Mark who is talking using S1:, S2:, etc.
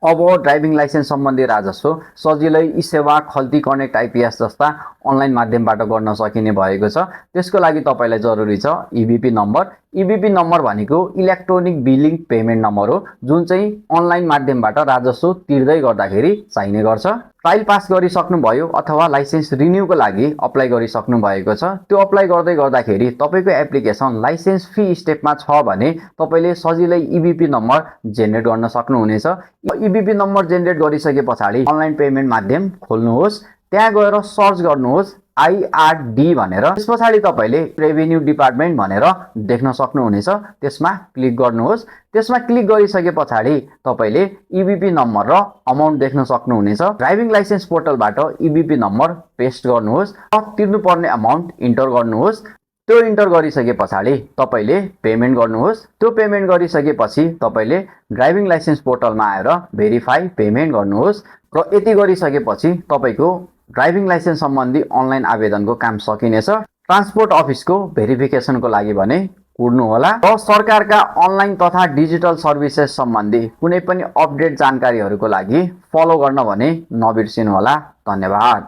S1: अब driving licence सम्बन्धी राजस्व सजिलै ई-सेवा, खल्ती, कनेक्ट आइपीएस जस्ता अनलाइन माध्यमबाट गर्न सकिने भएको छ। त्यसको लागि तपाईलाई जरुरी छ ईबीपी नम्बर। ईबीपी नम्बर भनेको इलेक्ट्रोनिक बिलिङ पेमेन्ट नम्बर हो, जुन चाहिँ अनलाइन माध्यमबाट राजस्व तिर्दै गर्दाखेरि चाहिने गर्छ। ट्रायल पास गरिसक्नुभयो अथवा लाइसेन्स रिन्यूको लागि अप्लाई गरिसक्नु भएको छ। त्यो अप्लाई गर्दै गर्दाखेरि तपाईको एप्लिकेसन लाइसेन्स फी स्टेपमा छ भने तपाईले सजिलै ईबीपी नम्बर जेनेरेट गर्न सक्नुहुनेछ। ईबीपी नम्बर जेनेरेट गरिसके पछाडि अनलाइन पेमेन्ट माध्यम खोल्नुहोस्, त्यहाँ गएर सर्च गर्नुहोस् आईआरडी भनेर। त्यसपछि तपाईले रेभिन्यू डिपार्टमेन्ट भनेर देख्न सक्नुहुनेछ, त्यसमा क्लिक गर्नुहोस्। त्यसमा क्लिक गरिसके पछाडि तपाईले ईबीपी नम्बर र अमाउन्ट देख्न सक्नुहुनेछ। ड्राइभिङ लाइसेन्स पोर्टलबाट ईबीपी नम्बर पेस्ट गर्नुहोस् र तिर्नुपर्ने अमाउन्ट इन्टर गर्नुहोस्। त्यो इन्टर गरिसके पछाडि तपाईले पेमेन्ट गर्नुहोस्। त्यो पेमेन्ट गरिसकेपछि तपाईले ड्राइभिङ लाइसेन्स पोर्टलमा आएर भेरिफाई पेमेन्ट गर्नुहोस् र यति गरिसकेपछि तपाईको ड्राइभिङ लाइसेन्स सम्बन्धी अनलाइन आवेदनको काम सकिनेछ। ट्रान्सपोर्ट अफिसको भेरिफिकेसनको लागि भने कुर्नुहोला र सरकारका अनलाइन तथा डिजिटल सर्भिसेस सम्बन्धी कुनै पनि अपडेट जानकारीहरूको लागि फलो गर्न भने नबिर्सिनुहोला। धन्यवाद।